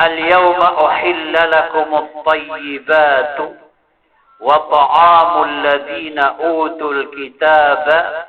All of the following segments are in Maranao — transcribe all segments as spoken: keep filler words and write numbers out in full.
Al-yawma uhilla lakumut tayyibatu wa ta'amul ladhina utul kitaba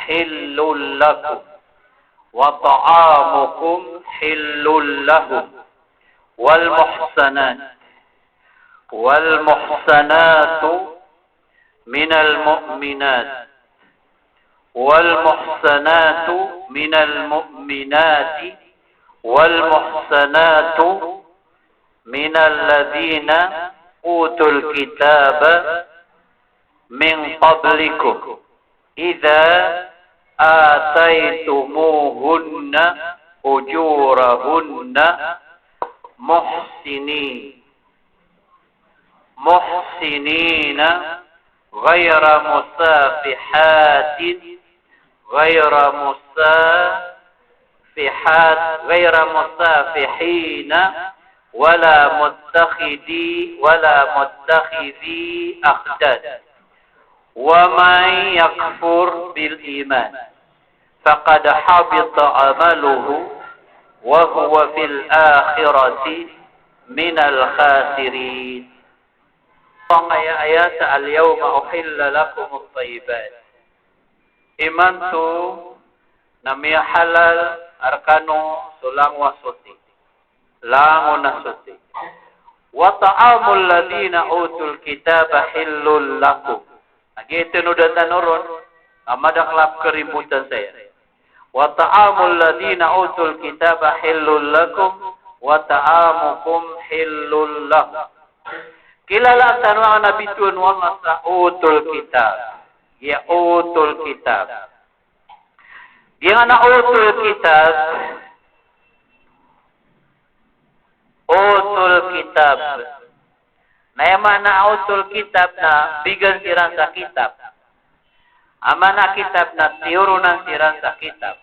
hillul lakum wa ta'amukum hillul lahum. Wal muhsanat, wal muhsanatu minal mu'minat, wal muhsanatu minal mu'minati, wal muhsanatu minal ladhina utul kitaba min qablikum, idza ataitumuhunna ujurahunna muhsinin, muhsinina ghaira musafihatin, ghaira musafihat, ghaira musafihina, wala muttakhidi, wala muttakhidhi akhdan. Wa man yakfur bil iman faqad habita amaluhu wa huwa fil akhirati minal khasirin. Pangaya ayat a, "Al-yawma uhilla lakumut tayyibat." Imanto na miyahalal a rkano so langowan a soti. Langon a soti. "Wa ta'amul ladhina utul kitaba hillul lakum." Na giya tanodan tano ron a madakl a pkharimbotan saya. "Wa ta'amul ladhina utul kitaba hillul lakum wa ta'amukum hillul lahum." Kilalaan tano a nabitowan o Allah sa utul kitab. Giya utul kitab. Giyanan a utul kitab, utul kitab. Na aya maana a utul kitab na bigan siran sa kitab. A maana a kitab na tiyoronan siran sa kitab.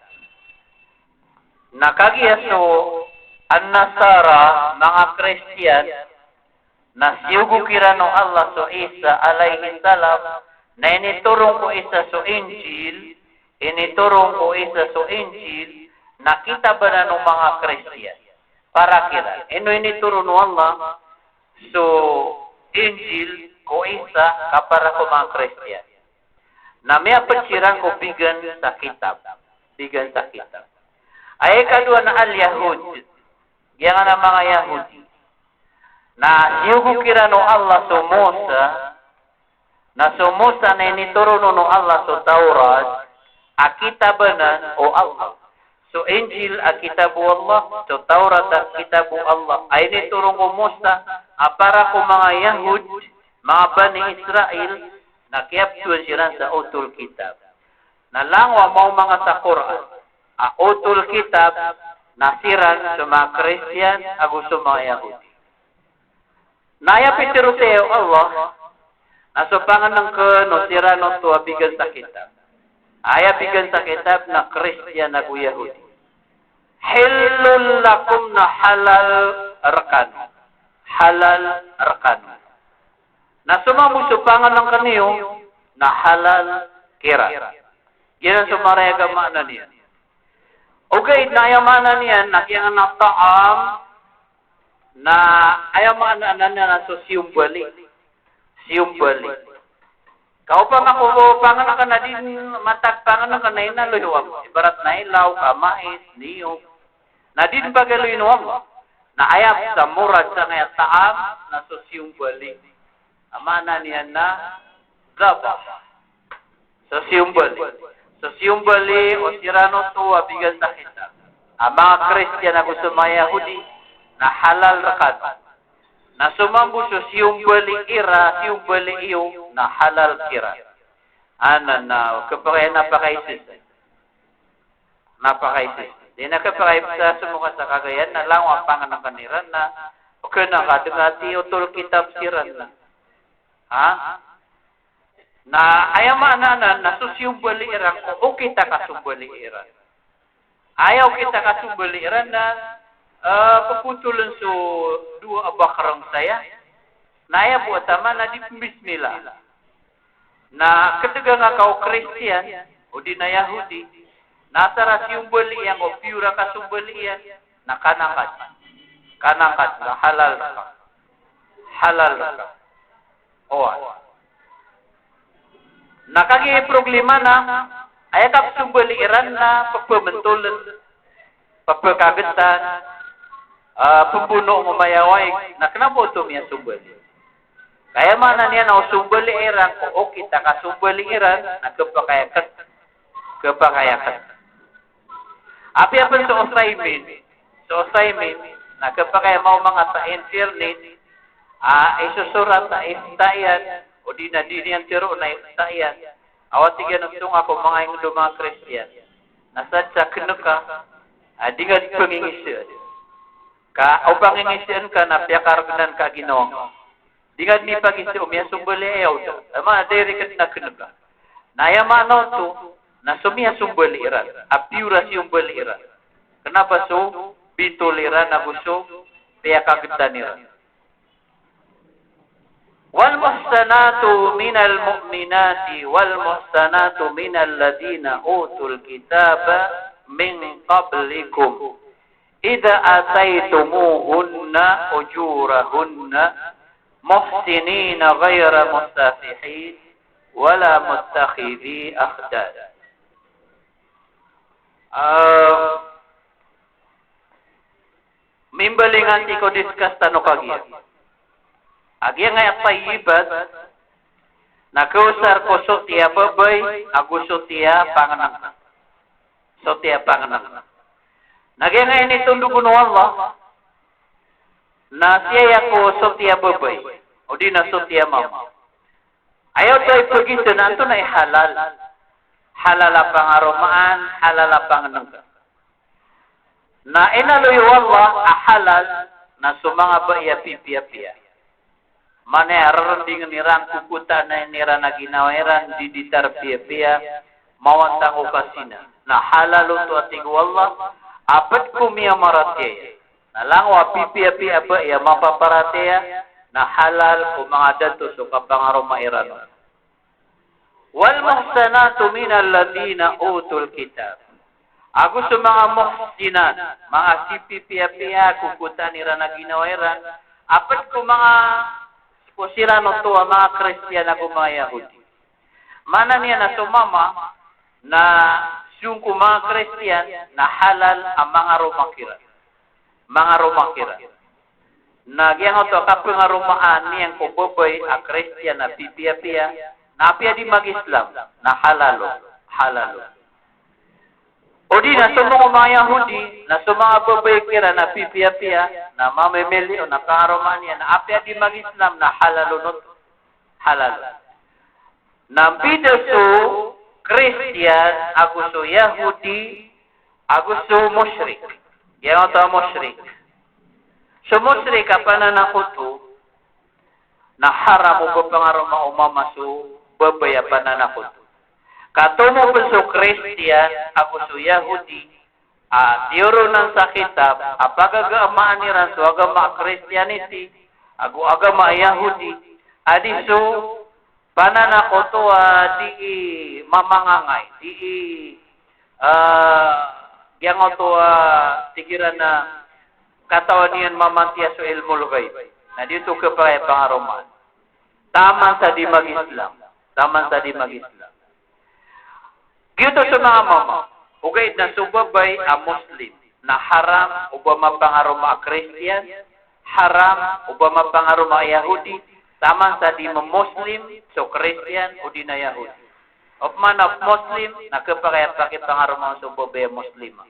Na kagiya so An-Nasara, manga Kristiyan, na siyogo kiran o Allah so Isa alayhis salam, na initoron ko Isa so Injil, initoron ko Isa so Injil, na kitab anan o manga Kristiyan. Para kiran. Ino initoron o Allah so Injil ko Isa ka para ko manga Kristiyan. Na miyapd siran ko bigan sa kitab. Bigan sa kitab. Aya ikadowa na al-Yahud. Giyanan a manga Yahudi. Na siyogo kiran o Allah so Musa, na so Musa na initoron on o Allah so Tawrat a kitab anan o Allah. So Injil a kitab o Allah, so Tawrat a kitab o Allah. A initoron ko Musa a para ko manga Yahud, manga Bani Israil, na kiyaptowan siran sa utul kitab. Na langowan a maoma nga sa Qur'an a utul kitab na siran so manga Kristiyan ago so manga Yahudi. Na aya pitharo saya o Allah na so pangnngkn o siran oto a bigan sa kitab. Aya bigan sa kitab na Kristiyan ago Yahudi. Hillul lakum, na halal rkano. Halal rkano. Na so mambo so pangnngkn iyo na halal kiran. Giyanan so marayag a maana niyan. Ogaid na aya maana niyan na giyanan a ta'am, na aya maana anan na so siyombali. Siyombali. Ka opama ko pangnngkn a di matag pangnngkn na inaloy o Allah. Ibarat na ilaw, kamais, niyog. Na di dn pagaloyn o Allah. Na aya sa murad sangkaya ta'am na so siyombali. A maana niyan na dhabah. So siyombali. So siyombali o siran oto a bigan sa kitab. A manga Kristiyan ago so manga Yahudi na halal rkano. Na so mambo so siyombali ira, siyombali iyo na halal kiran. Anan na kapakay, na pakaisisa. Na pakaisisa. Di na kapakay sa somoka sa kagayan na langowan a pangnngkn iran na kna ka dn a di utul kitab siran na. Ha? Na aya maana anan na so siyombali iran ko okit a kasombali iran. Aya okit a kasombali iran na, eh, pphotoln so dowa a bakrng saya. Na aya bo a taman na di pmbismillah. Na kdg angka o Kristiyan, odi na Yahudi, na asar a siyombali iyan ko pure a kasombali iyan, na kanakad. Kanangkad, na halal ka. Halal ka. Oway. Na kagiya problema na, aya kapsombali iran na pphmntoln, pphakagetan, ah, pmbono o mamayawaig, na kna ba oto miyasombali. Ka aya maana niyan na o sombali iran, ko okit a kasombali iran, na khapakay a ket, khapakay a ket. Apiya pn so Uthaymin, so Uthaymin, na khapakay a maoma ngka sa internet, a isosorat a ifta iyan, odi na di niyan tharoon a ifta iyan. Aya tig iyan oto nga ko manga ingd o manga Kristiyan. Na sadn sa knka, a di ngka di pangingisaan. Ka o pangingisaan ka na piyakargnan ka ginawa ngka. Di ngka di pagisa o miyasombali aya oto. Aya maana direct na knka. Na aya maana oto, na so miyasombali iran. Apiya o ra siyombali iran. Kna ba so bintol iran ago so piyakagetan iran. والمحصنات من المؤمنات والمحصنات من الذين أوتوا الكتاب من قبلكم إذا آتيتموهن أجورهن محصنين غير مسافحين ولا متخذي أخدان. Ah, mimbalingan sii ko discuss tano kagiya. A giyangkaya tayyibat, na kaosar ko sotiya babay, ago sotiya pangnngkn. Sotiya pangnngkn. Na giyangkaya initondog o Allah, na siyaya ko sotiya babay, odi na sotiya mama. Aya oto i pagisa na antonaa i halal. Halal a pangaromaan, halal a pangnngkn. Na inaloy o Allah a halal na so manga bai a pipiyapiya. Maana aya rarndingn iran, kokotaan iran a ginawa iran, di di tarpiyapiya, mawantang o kazina. Na halal oto a tig o Allah, a pd ko miyamaratiyaya. Na langon a pipiyapiya a bai a mapaparatiyaya, na halal ko manga dato so kapangaroma iran. والمحصنات من الذين أوتوا الكتاب. Ago so manga muhsinat, manga sipipiyapiya, kokotaan iran a ginawa iran, a pd ko manga, ko siran oto a manga Kristiyan ago manga Yahudi. Maana niyan na so mama, na song ko manga Kristiyan, na halal a mangaroma kiran. Mangaroma kiran. Na giyangkoto a kapangaromaan iyan ko babay a Kristiyan a pipiyapiya, na apiya di mag-Islam, na halal on, halal on. Odi na so manga Yahudi, na so manga babay kiran a pipiyapiya, na mamimili on a pangaromaan iyan, na apiya di mag-Islam, na halal on oto, halal on. Na mbida so Kristiyan ago so Yahudi ago so mushrik. Giyangkoto a mushrik. So mushrik a pananakoto, na haram o ba pangaroma o mama so babay a pananakoto. Ka tomo pn so Kristiyan ago so Yahudi, a tiyoronan sa kitab a pagagamaan iran so agama a Christianity ago agama a Yahudi, a di so pananakoto a di i mamangangay, di i, ah, giyangkoto a tig iran a katawan iyan mamantiya so ilmul ghaib. Na di oto khapakay a pangaromaan. Taman sa di mag-Islam. Taman sa di mag-Islam. Giyoto so manga mama, ogaid na so babay a Muslim, na haram o ba mapangaroma a Kristiyan, haram o ba mapangaroma a Yahudi, taman sa di ma-Muslim so Kristiyan odi na Yahudi. Opama na Muslim, na khapakay a pakipangaroma so babay a Muslima.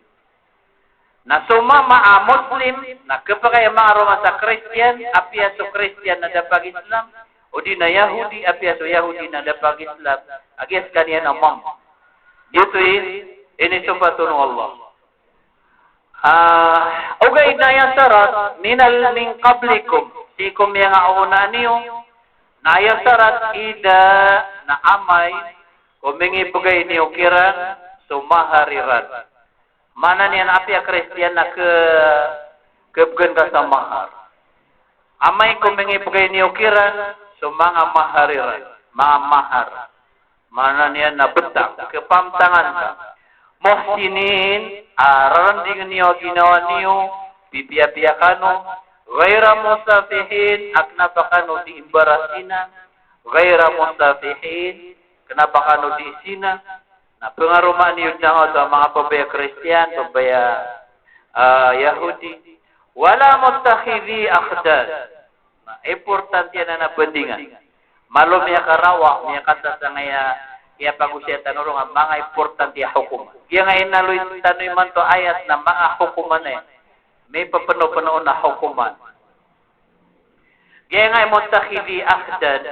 Na so mama a Muslim, na khapakay a mangaroma sa Kristiyan, apiya so Kristiyan na da pag-Islam, odi na Yahudi, apiya so Yahudi na da pag-Islam, a giya skaniyan a mama. Giyoto i inisompat on o Allah. Ah, ogaid na aya sarat, minal, min qablikum, sii ko miyangaoona niyo, na aya sarat, idha, na amay ko mingibgay niyo kiran so mahar iran. Maana niyan apiya Kristiyan na khe-, khebgan ka sa mahar. Amay ko mingibgay niyo kiran so manga mahar iran, manga mahar. Maana niyan na btang, khepamtangan ka. Muhsinin, a rarndingn iyo a ginawa niyo, pipiyapiya kano, Ghaira musafihin, a kna ba kano di mbarazina. Ghaira musafihin, kna ba kano di zina. Na pngaromaan iyo dn angkoto a manga pabaya Kristiyan, pabaya, ah, Yahudi. Wala muttakhidhi akhdan. Na importante anan a bandingan. Malo miyakarawa, miyakasasangaya, kiyapagosaya tano ron a manga importante a hokoman. Giyangkai a inaloy tano imanto a ayat na manga hokoman iyan. Mipapnopno on a hokoman. Giyangkai a muttakhidhi akhdan.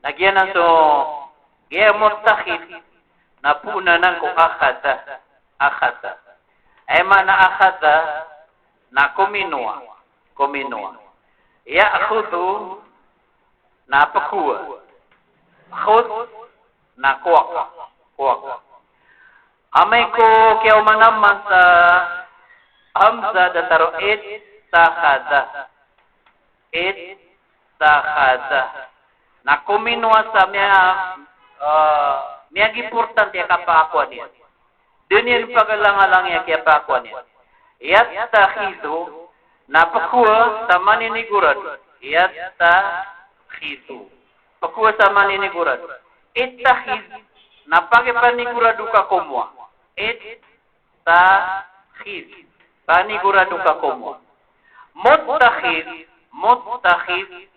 Na giyanan so, giyangkai a muttakhidh na poon anan ko akhadha. Akhadha. Aya maana akhadha na kominowa. Kominowa. Ya'khudhu na pkowa. Khudh na kowa ka. Kowa ka. Amay ko kiyaoman-oman sa hamzah, datar o ittakhadha. Ittakhadha. Na kominowa sa miya, eh, miyagimportante a kapakakowa niyan. Da niyan pagalangalangi a kiyapakakowa niyan. Yattakhidhu, na pkowa sa maninigorado. Yattakhidhu. Pkowa sa maninigorado. Ittakhidh, na pakipanigorado ka komowa. Ittakhidh. Panigorado ka komowa. Muttakhidh, muttakhidh,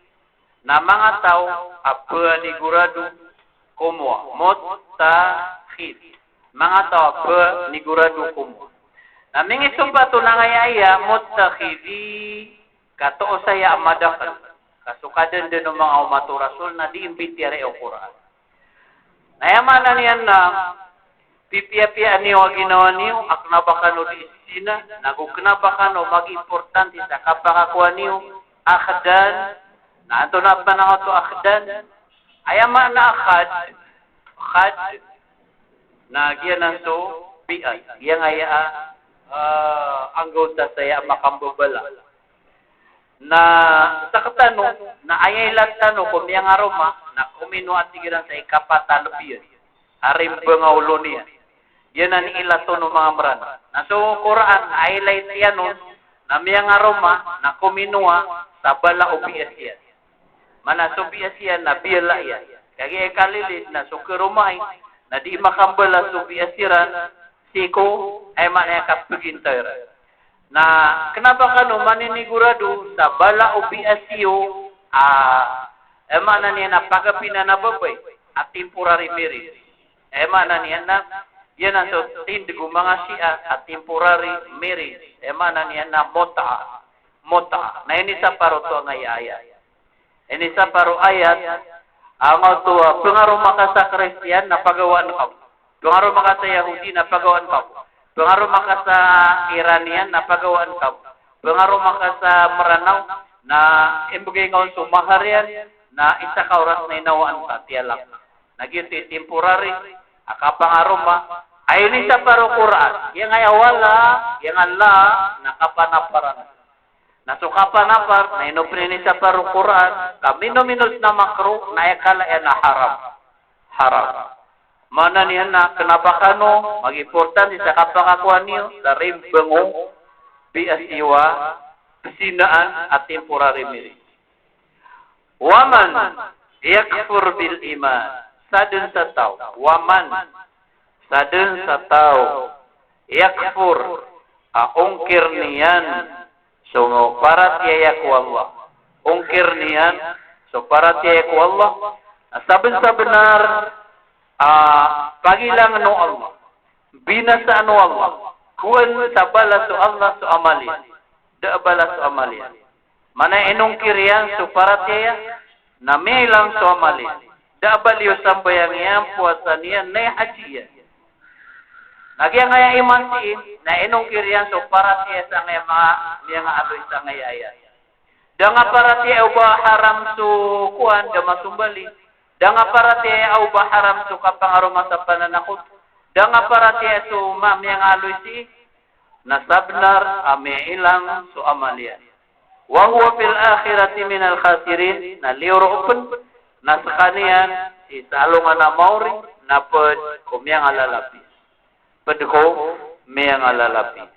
na manga taw a panigorado komowa. Muttakhidh. Manga taw a panigorado komowa. Na mingisompat on angkaya aya, muttakhidhi, ka too saya a madakl. Ka so kadndn o manga omat o Rasul na di mbitiyarai o Qur'an. Na aya maana niyan na pipiyapiyaan iyo a ginawa niyo, a kna ba kano di zina, nago kna ba kano magimportante sa kapakakowa niyo, akhdan, na antonaa pman angkoto a akhdan? Aya maana a khad, khad, na giyanan so bias, giyangkaya a, ah, anggawta saya a makambabala. Na sktano, na aya ilat tano ko miyangaroma, na kominowa, tig iran, sa ikapat a lbi iyan a rimbang a olo niyan. Giyanan i ilat on o manga Mranaw. Na so Qur'an, aya ilay tiyan on, na miyangaroma, na kominowa sa bala o bias iyan. Maana so bias iyan na biyala iyan. Kagiya i kalilid na so karomai na di makambala so bias iran sii ko, aya maana niyan, kapagintaw iran. Na kna ba kano maninigorado sa bala o bias iyo a, aya maana niyan na pagapinan a babay a temporary marriage. Aya maana niyan na, giyanan so tindg o manga Shia a temporary marriage. Aya maana niyan na mut'a. Mut'a. Na inisapar oto angkaya aya. Inisapar o ayat, angkoto a, ah, pngaroma ka sa Kristiyan na pagawaan ka bo. Pngaroma ka sa Yahudi na pagawaan ka bo. Pngaroma ka sa Iranian na pagawaan ka bo. Pngaroma ka sa Mranaw na imbgay ngka on so mahar iyan na isa ka oras na inawaan ka, tiyalak. Na giyoto i temporary a kapangaroma a inisapar o Qur'an. Giyangkaya wala, giyangkaya la, na kapanaparan. Na so kapanapar, na ino pn inisapar o Qur'an, ka minominos na makruh, na aya kala iyan na haram. Haram. Maana niyan na kna ba kano magimportante sa kapakakowa niyo sa rimbang o bias iyo a pzinaan a temporary marriage. Wa man yakfur bil iman. Sadn sa taw. Wa man. Sadn sa taw. Yakfur. A ongkir niyan so paratiyaya ko Allah. Ongkir niyan so paratiyaya ko Allah. Na sabnsabnar a pagilangan o Allah, binasaan o Allah, kowaan sa balas o Allah so amal iyan. Da a balas o amal iyan. Maana inongkir iyan so paratiyaya, na miyailang so amal iyan. Da a bali o sambayang iyan, powasa niyan, na aya haji iyan. Na giyangkaya iman sii, na inongkir iyan so paratiyaya sangkaya manga, miyangaaloy sangkaya aya. Da ngka paratiyaya o ba haram so kowaan, da masombali. Da ngka paratiyaya o ba haram so kapangaroma sa pananakot. Da ngka paratiyaya so ma-, miyangaaloy sii, na sabnar a miyailang so amal iyan. Wa huwa fil akhirati minal khasirin, na liyo roo pn, na skaniyan i sa alongan a maori, na pd ko miyangalalapis. Pd ko miyangalalapis.